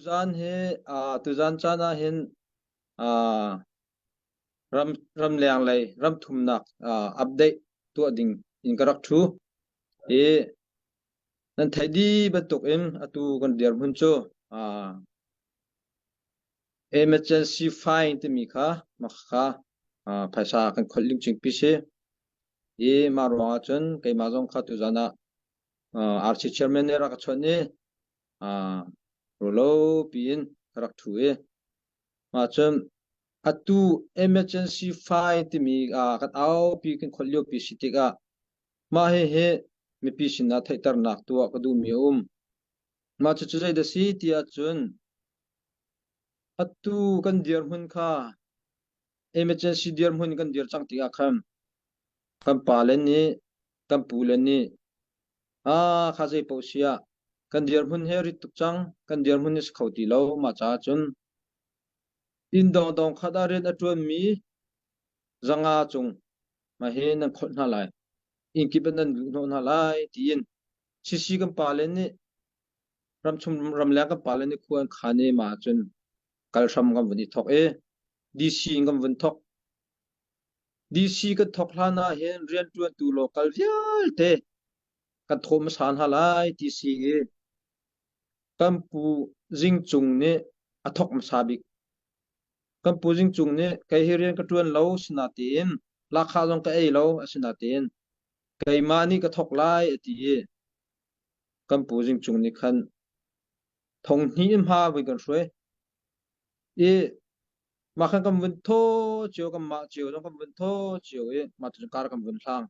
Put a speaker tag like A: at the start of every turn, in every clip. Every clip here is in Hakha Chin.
A: Tuzaan hi tuzaan caan ah hin ram ramleng lei ramthumnak update tuah ding in ka rak ṭhu i nan theih dih bantuk in atu kan dirhmun cu emergency fine timi kha mah kha phaisa kan kholh lingcingpi si i mah ruang ah cun keimah zong kha tuzaan ah RC chairman nih rak ka chawnh i rulo piin ka rak ṭhu i mah cun atu emergency fine timi kan aupi kan kholh liopi si tikah mah hihi mipi sinah theihternak tuah ka duhmi a um. Mah cucu zeidah si ti ahcun atu kan dirhmun kha emergency dirhmun kan dir cang tikah khan kan pale nih kan pule nih ah kha zei paoh si ah kan dirhmun he rit tuk cang kan dirhmun hi si kho ti lo mah caah cun inn dongdong khat ah rian a ṭuanmi zanga cung mah hi nan kholh hna lai inn kip ah nan luh hnawh hna lai tiin sisi kan pale nih ramchung ramleng kan pale nih khua an khan i mah cun kal hram kan vun i thok i DC in kan vun thok DC kan thok hlan ah hin rianṭuantu local vialte kan thawh hmasa hna lai ti si i kan pu Zing Cung nih a thok hmasa bik. Kan pu Zing Cung nih kei hi rian ka ṭuan lo sinatein lahkhah zong ka ei lo asinatein keimah nih ka thok lai a ti i kan pu Zing Cung nih khan thong hnih in hma voi kan hruai i mah khan kan vun thaw cio kan mah cio zong kan vun thaw cio i mah cu kar kan vun hlang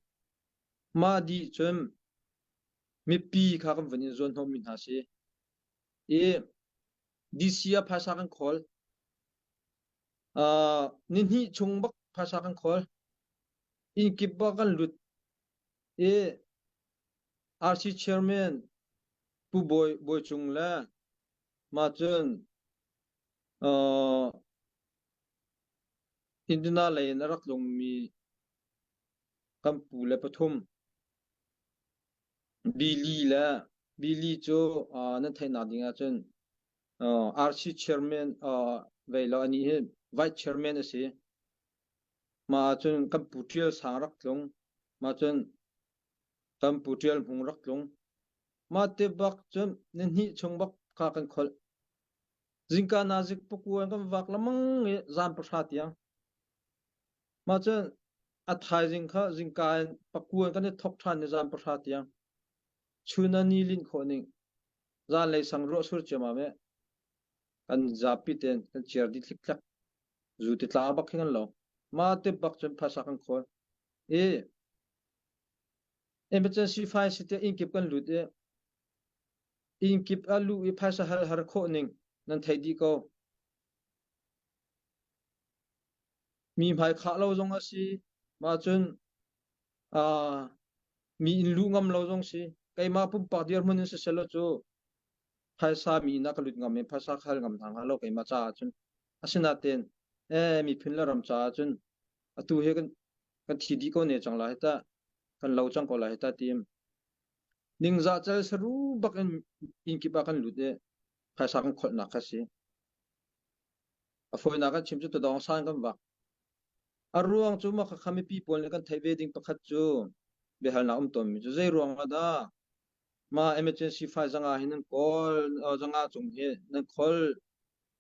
A: mah dih cun mipi kha kan vun in zuan hnawh mi hna si i DC ah phaisa kan khawl uh, ni hnih chung bak phaisa kan khawl inn kip bak kan lut i RC chairman Pu Bawi Bawi Cung le mah cun Indiana lei in a rak tlungmi kan pu le pathum Billy le Billy cu nan theihnak ding ahcun RC chairman vei lo anih hi vice chairman a si. Mah ahcun kan pu Ṭial Sang rak tlung. Mah cun kan pu Ṭial Hmung rak tlung. Mah te bak cun nihnih chung bak kha kan kholh. Zingka nazik pakuan kan vak lamang i zan pahra tiang. Mah cun a thaizing kha zingka in pakuan kan i thok ṭhan i zan pahra tiang. Chun a ni linh khawh ning. Zanlei sang ruah sur ciammam e. Kan zapi ten kan ciar dih thliktlek. Zu ti tla bak khi kan lo. Mah te bak cun phaisa kan khawl. I emergency file si te inn kip kan lut i Inn kip ah luh i phaisa hal har khawh ning nan theih dih ko. Mi hmai khah lo zong a si. Mah cun uh, mi inn luh ngam lo zong si. Keimah pumpak dirhmun in siseh law cu phaisa mi inn ah ka lut ngam i phaisa ka hal ngam hna hnga lo keimah caah cun. Asinain eh miphun le ram caah cun atu hi kan kan thi dih ko ne cang lai hi tah kan lo cang ko lai hi tah tim. Ningzah cal saru bak in inn kip ah kan lut i phaisa kan kholhnak kha si. A fawinak kan chim cu tadawng san kan vak. A ruang cu mah khakha mipi pawl nih kan theih ve ding pakhat cu biahalnak um tawnmi cu zei ruang ah dah mah emergency file zanga hi nan kawl zanga cung hi nan khol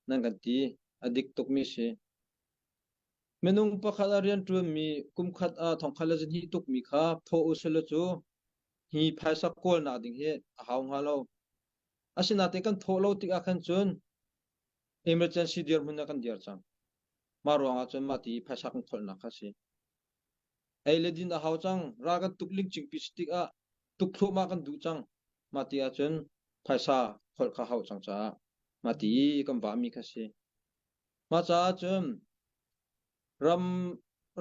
A: nan kan ti a dik tukmi si. Minung pakhat a rianṭuanmi kum khat ah thongkhat le zahnih tukmi kha phaw u selaw cu hi phaisa kawlnak ding hi a hau hnga lo. Asinain kan thawh lo tikah khan cun emergency dirhmun ah kan dir cang. Mah ruangah cun mah ti phaisa kan kholhnak kha a si. Ei le din a hau cang. Ral kan tuk lingcingpi si tikah tuk thluahmah kan duh cang. Mah ti ahcun phaisa kholh kha hau cang caah mah ti kan vahmi kha si. Mah caah cun ram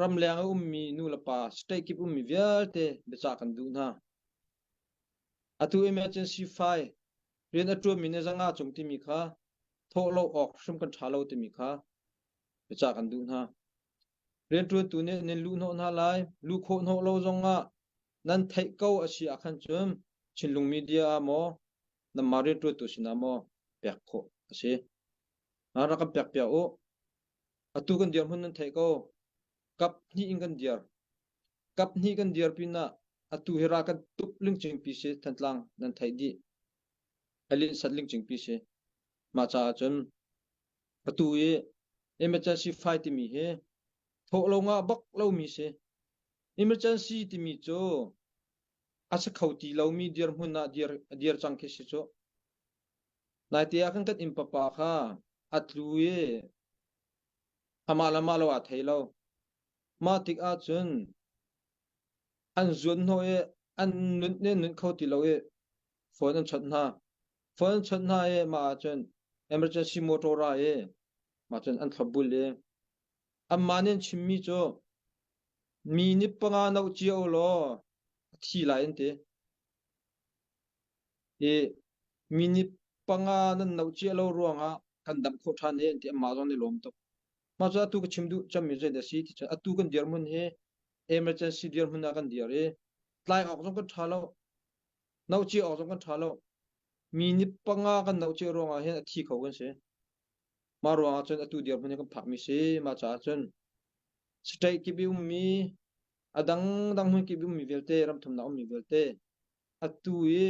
A: ramleng a ummi nu le pa state kip ummi vialte biacah kan duh hna. Atu emergency file rian a ṭuanmi nih zanga cung timi kha thawh lo awk hrim kan ṭha lo timi kha biacah kan duh hna. Rianṭuantu nih nan luh hnawh hna lai, luh khawh hnawh lo zongah nan theih ko a si ah khan cun Chinlung media ah maw, nanmah rianṭuantu sinah maw pek khawh. a si. Rak kan pek piak u. Atu kan dirhmun nan theih ko. Kap hnih in kan dir. Kap hnih kan dir pinah atu hi ra kan tuk lingcing pi si Thantlang nan theih dih. A linh sat lingcing pi si. Mah caah cun atu i emergency file timi hi thawh lo ngah bak lomi si. Emergency timi cu a si kho ti lomi dirhmun ah dir, dir cang khi si cu. Naite ah khan kan inn papa kha a tlu i amah le mah lo aa thei lo. Mah tik ahcun an zuan hnawh i an nun ne nun kho ti lo i phone an chawnh hna. Phone an chawnh hna i mah ahcun emergency motor ra i mah cun an thlopbul i anmah nih an chimmi cu mi nih panga no cio law a thi lai an ti. I mi nih panga nan no cia lo ruangah kan dam khawh ṭhan e an ti anmah zong nih lawm tuk. Mah cu atu ka chim duh cemmi zei dah si ti cun atu kan dirhmun hi emergency dirhmun ah kan dir i tlai awk zong kan ṭha lo no cia awk zong kan ṭha lo. Mi nih panga kan no cia ruangah hin a thi kho kan si. Mah ruangah cun atu dirhmun hi kan phakmi si. Mah caah cun state kip i ummi a dangdang hmun kip i ummi vialte ramthumnak ummi vialte atu i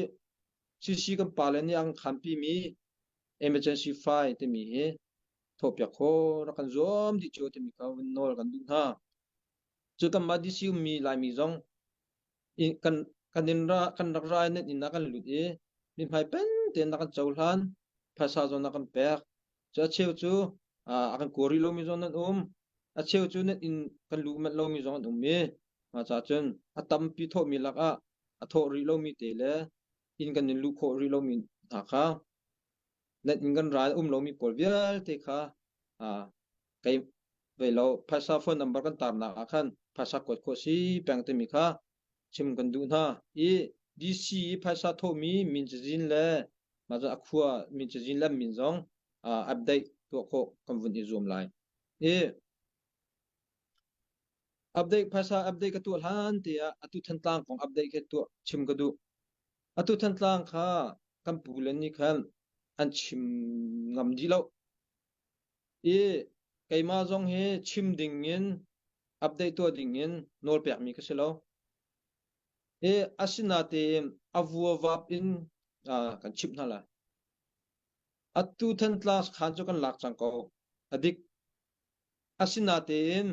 A: CC kan pale nih an khanpimi emergency file timi hi thawhpiak khawh rak kan zuam dih cio timi kha vun nawl kan duh hna. Cu kanmah DC ummi Laimi zong kan kan in ra kan rak ra in inn ah kan lut i mithmai pen tein na kan cohlan phaisa zong na kan pek cu a cheu cu a kan kua rih lomi zong nan um a cheu cu nan inn kan luh manh lomi zong an um i mah ca cun a tampi thawhmi lakah a thawh rih lomi te le inn kan in luh khawh rih lomi hna kha nan inn kan ral um lomi pawl vialte kha kei vei lo phaisa phone number kan tarnak ah khan phaisa kuat khawh si peng timi kha chim kan duh hna i DC i phaisa thawhmi min cazin le mah cun a khua min cazin le min zong update tuah khawh kan vun i zuam lai i update phaisa update ka tuah hlan te ah atu Thantlang kong update khi tuah chim ka duh atu Thantlang kha kan pu le nih khan an chim ngam dih lo i keimah zong hi chim ding in update tuah ding in nawl pekmi ka si lo. I asinatein a vuavap in kan chimh hna lai. Atu Thantlang khan cu kan lak cang ko. A dik. Asinatein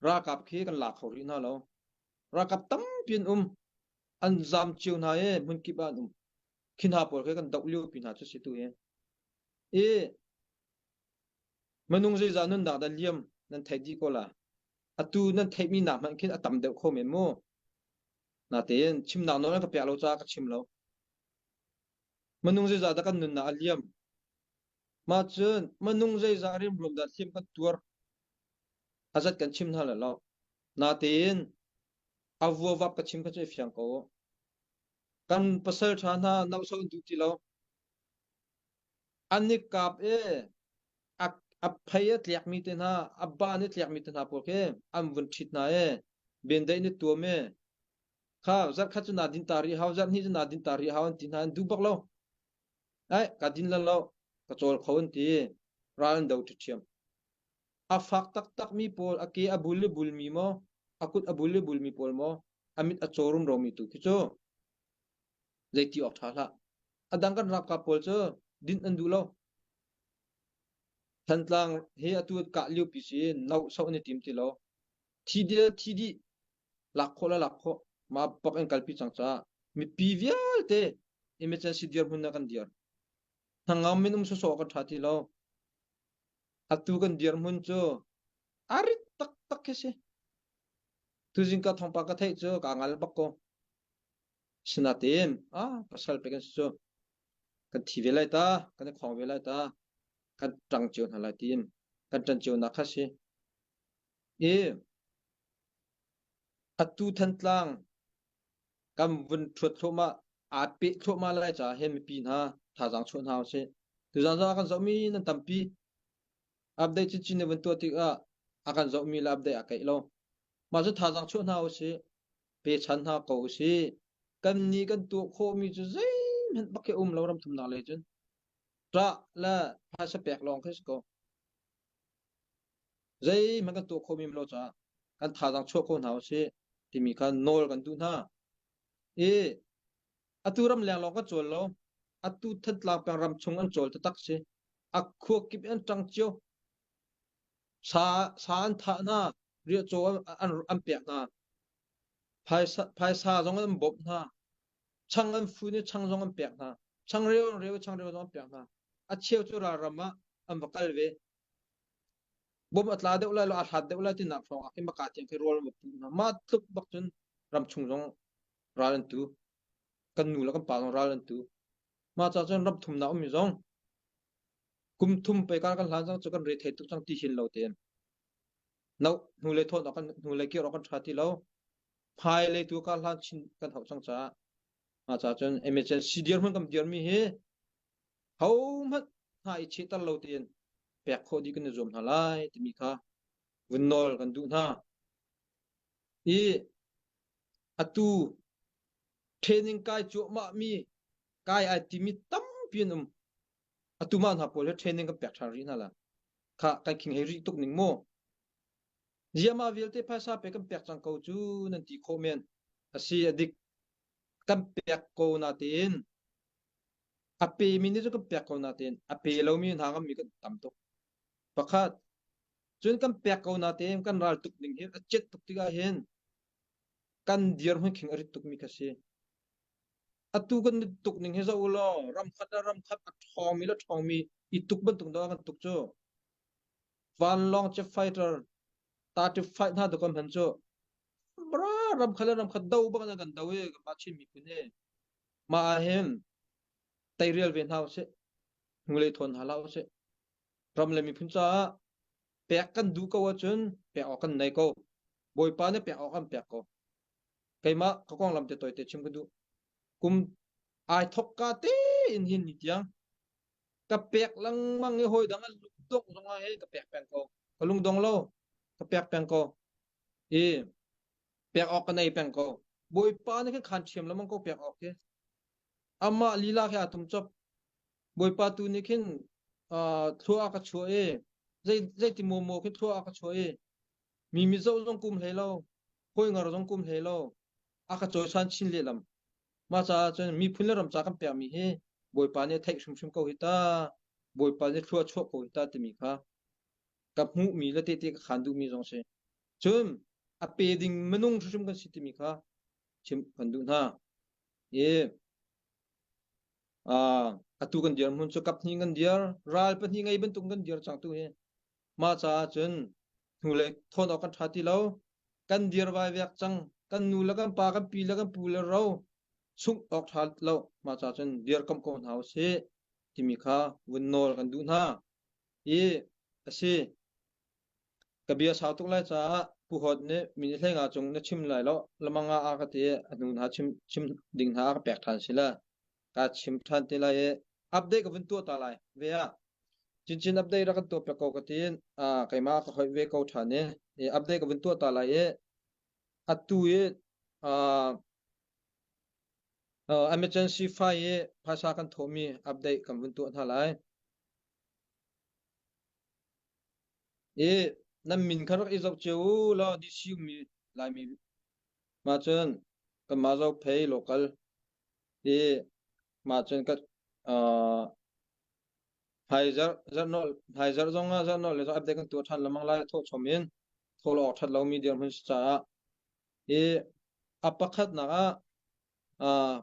A: ralkap khi kan lak kho rih hna lo. Ralkap tampi an um. An zam cio hna i hmunkip ah an um. Khi hna pawl khi kan doh lio pi hna cu si tu hi. I minung zeizah nunnak dah liam nan theih dih ko la. Atu nan theihmi nak hmanh khin a tam deuh kho men mu. Natein chimnak nawl an ka pek lo caah ka chim lo. Minung zeizah dah kan nunnak a liam? Mah cun minung zeizah rimrum dah hliam kan tuar? A zat kan chim hna lo. Natein a vuavap ka chim kha cu i fiang ko. Kan pasal ṭha hna nauso an duh ti lo. An i kap i a phei a tlekmi te hna, a ban i tlekmi te hna pawl khi an vun ṭhit hna i bendeih an i tuam i kha zarhkhat cu naa din ta rih hau, zarhhnih cu naa din ta rih hau an ti hna, an duh bak lo. Ai, ka din lan lo, ka cawl kho an ti. Ral an do ṭhiṭhiam. A fak taktakmi pawl, a ke a bul i bulmi maw, a kut a bul i bulmi pawl maw, a mit a caw rumromi tu khi cu zeiti awk ṭha hlah. A dang kan ralkap pawl cu dinh an duh lo. Thantlang hi atu kah lio pi si no soh an i tim ti lo. Thi dil thi dih lak khawh le lak khawh ma bak in kalpi cang caah mipi vialte emergency dirhmun ah kan dir. Hnangam in um sawsawh kan ṭha ti lo. Atu kan dirhmun cu a rit taktak khi si. Tuzing ka thawngpang ka theih cu ka ngal bak ko. Sinain ah pasal pe kan si cu kan thi ve lai ta, kan i khong ve lai ta, kan ṭang cio hna lai tiin kan ṭan cio nak kha si. I atu Thantlang kan vun ṭhuat thluahmah aa peh thluahmah lai caah hin mipi hna thazaang chuah hna usih. Tuzaan zong a kan zohmi nan tampi. Update chinchin na vun tuah tikah a kan zohmi le update aa keih lo. Mah cu thazaang chuah hna usih. Pechan hna ko usih. Kan nih kan tuah khawhmi cu zeihmanh bak hi um lo ram thumnak lei cun. Ṭah le phaisa pek lawng khi si ko. Zeihmanh kan tuah khomi lo caah kan thazaang chuah ko hna usih timi kha nawl kan duh hna. I atu ram leng lawng kan cawl lo. Atu Thantlang peng ram chung an cawl taktak si. A khua kip an ṭang cio. Sa, sa an thah hna, riahcaw an, an, an pek hna. Phaisa, phaisa zong an bawmh hna. Chang an fun i chang zong an pek hna. Changreu an reu i changreu zong an pek hna. A cheu cu ralram ah an va kal ve. Bom a tla deuh lai lo, a hlat deuh lai tinak hrawng ah khin maka tiang khi rawl an va puh hna. Mah tluk bak cun ramchung zong ral an tu. Kan nu le kan pa zong ral an tu. Mah ca cun ram thumnak ummi zong kum thum pe kar kan hlan cang cu kan re thei tuk cang ti hin lo tein. No hnulei thawn awk kan hnulei kir awk kan ṭha ti lo. Hmailei tu kar hlan chin kan hauh cang caah mah ca cun emergency dirhmun kan dirmi hi hohmanh hna i chehter lo tein pek khawh dih kan i zuam hna lai timi kha vun nawl kan duh hna. I atu training kai cuahmah mi kai ai timi tampi an um. Atu mah hna pawl hi training kan pek ṭhan rih hna la. Kha kan khing hei rih tuk ning mu. Ziama vialte phaisa pe kan pek cang ko cu nan ti khawh men. Asi a dik. Kan pek ko natein a pe mi nih cu kan pek ko natein a pe lomi hna kan mi kan tam tuk. Pakhat cun kan pek ko natein kan ral tuk ning hi a cet tuk tikah hin kan dirhmun khing a rit tukmi kha si. Atu kan tuk ning hi zoh u law ram khat le ram khat a ṭhawngmi le ṭhawngmi i tuk bantuk dah kan tuk cu. Vanlawng jet fighter 35 hna tu kan hman cu. Bra ram khat le ram khat do bak in kan do i kanmah Chin miphun hi. Mah ah hin teirial ve hna usih. Hnulei thawn hna hlah usih. Ram le miphun caah pek kan duh ko ahcun pek awk kan nei ko. Bawipa nih pek awk an pek ko. Keimah ka konglam te tawite chim ka duh. Kum ai thok ka te in hin ni tiang ka pek lengmang i hawi dang an lungdongh zong ah hin ka pek peng ko. Ka lungdong lo. Ka pek peng ko. I pek awk ka nei peng ko. Bawipa nih khan khan thiam lengmang ko pek awk hi. Amah lila khi aa tum chop. Bawipa tu nih khin thlua a ka chuah i zei zeiti maw maw khin thlua a ka chuah i mi mizoh zong kum hlei lo hawi ngar zong kum hlei lo a ka cawisan chin lehlam mah caah cun miphun le ram ca kan pekmi hi Bawipa nih a theih hrimhrim ko hi ta Bawipa nih thlua chuah ko hi ta timi kha ka hmuhmi le tehte ka khan duhmi zong si cun a pe ding minung hrimhrim kan si timi kha chim kan duh hna i atu kan dir hmun cu kap hnih kan dir ral pahnih ngei bantuk kan dir cang tu hi Mah caah cun hnulei thawn awk kan ṭha ti lo. Kan dir vaivek cang. Kan nu le kan pa, kan pi le kan pu le ro sungh awk ṭha lo. Mah caah cun dirkamh ko hna usih timi kha vun nawl kan duh hna. I a si. Ka bia sau tuk lai caah Pu Hawt nih minute 15 cung na chim lai lo. Lamang ah a ka ti i a hnu hna chim, chim ding hna a ka pek ṭhan si le ka chim ṭhan te lai i update ka vun tuah ta lai. Ve ah Chinchin update rak kan tuah piak ko ka tiin keimah ka hoih ve ko ṭhan i i update ka vun tuah ta lai i atu i emergency file i phaisa kan thawhmi update kan vun tuah hna lai. I nan min kha rak i zoh cio u law DC ummi Laimi mah cun kanmah Zophei local i mah cun ka Hmaizarh hmaizarh zongah zarhnawh le zong update kan tuah ṭhan lengmang lai thawhchom in thawl awk ṭhat lomi dirhmun si caah hi a pakhatnak ah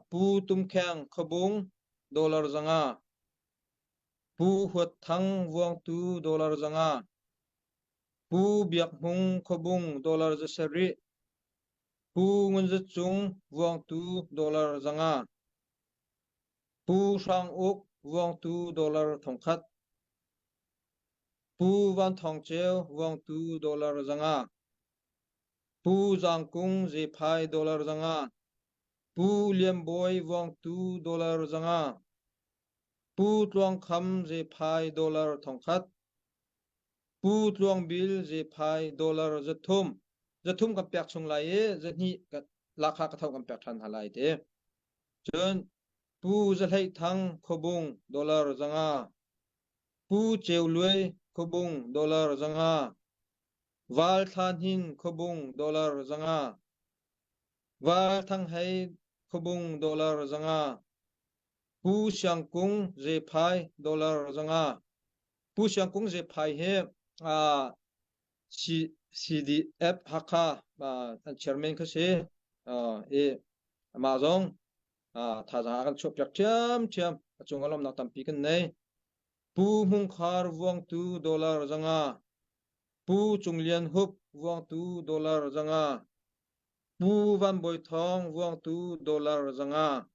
A: Pu Tum Kheng Khuabung dollar 500, Pu Huat Thang Vuangtu dollar 500, Pu Biak Hmung Khuabung dollar 700, Pu Ngun Za Cung Vuangtu dollar 500, Pu Hrang Uk Vuangtu dollar 1000, Pu Van Thawng Ceu Vuangtu dollar 500, Pu Zaang Kung Zephai dollar 500, Pu Lian Bawi Vuangtu dollar 500, Pu Tluang Kham Zephai dollar 1000, Pu Tluang Bil Zephai dollar 300, 300 kan pek chung lai i 200 lakha ka tho kan pek ṭhan hna lai te. Cun Pu Za Hlei Thang Khuabung dollar 500. Pu Ceu Luai Khuabung dollar 500. Val Thla Hnin Khuabung dollar 500. Val Thang Hei Khuabung dollar 500. Pu Siang Kung Zephai dollar 500. Pu Siang Kung Zephai hi CDF Hakha an chairman kha si. I amah zong thazaang a kan chuahpiak ṭhiamṭhiam. A cung ah lawmhnak tampi kan nei. Pu Hmung Khar Vuangtu dollar 500. Pu Cung Lian Hup Vuangtu dollar 500. Pu Van Bawi Thawng Vuangtu dollar 500.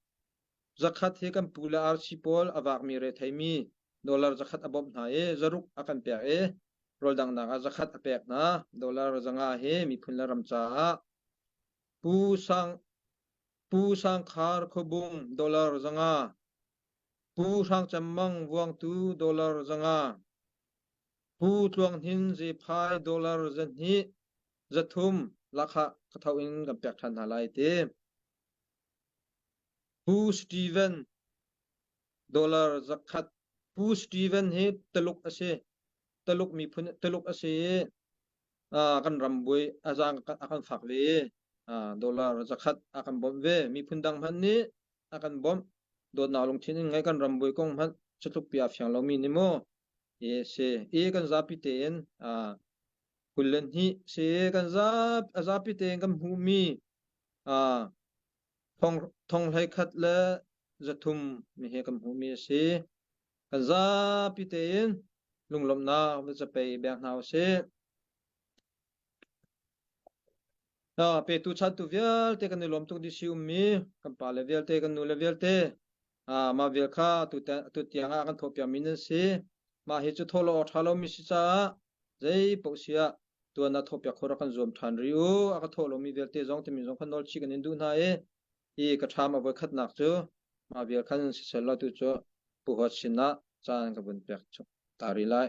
A: Zakhat hi kan pu le RC pawl a vakmi retheimi dollar zakhat a bawmh hna i zaruk a kan pek i rawldanghnak ah zakhat a pek hna. Dollar 500 hi miphun le ram caah Pu Sang Pu Sang Khar Khuabung dollar 500. Pu Hrang Cem Mang Vuangtu dollar 500. Pu Tluang Hnin Zephai dollar 200 300 lakha ka tho in kan pek ṭhan hna lai ti. Pu Steven dollar 100. Pu Steven hi Taluk a si. Taluk miphun Taluk a si i kan ram buai a zaang a kan fak ve i dollar 100 a kan bawmh ve. Miphun dang hmanh nih a kan bawmh. Dawtnak lungthin in ngai kan ram buai kong hmanh cutluk pi a fiang lomi ni mu. I si. I kan zapi tein 22 si kan zap a zapi tein kan hmuhmi thong 11 le 300 mi he kan hmuhmi a si. Kan zapi tein lunglawmhnak va capei bek hna usih. Petu chantu vialte kan i lawm tuk dih si ummi kan pale vialte kan nule vialte mah vial kha tu tiang ah kan thawhpiakmi nan si. Mah hi cu thawh lo awk ṭha lomi si caah zei paoh si ah tuan ah thawhpiak khawh rak kan zuam ṭhan rih u. A ka thawh lomi vialte zong timi zong kha nawl chih kan in duh hna i hi ka ṭham a voikhatnak cu mah vial khan siseh law tu cu Pu Huat sin ah caan ka vun pek ta rih lai.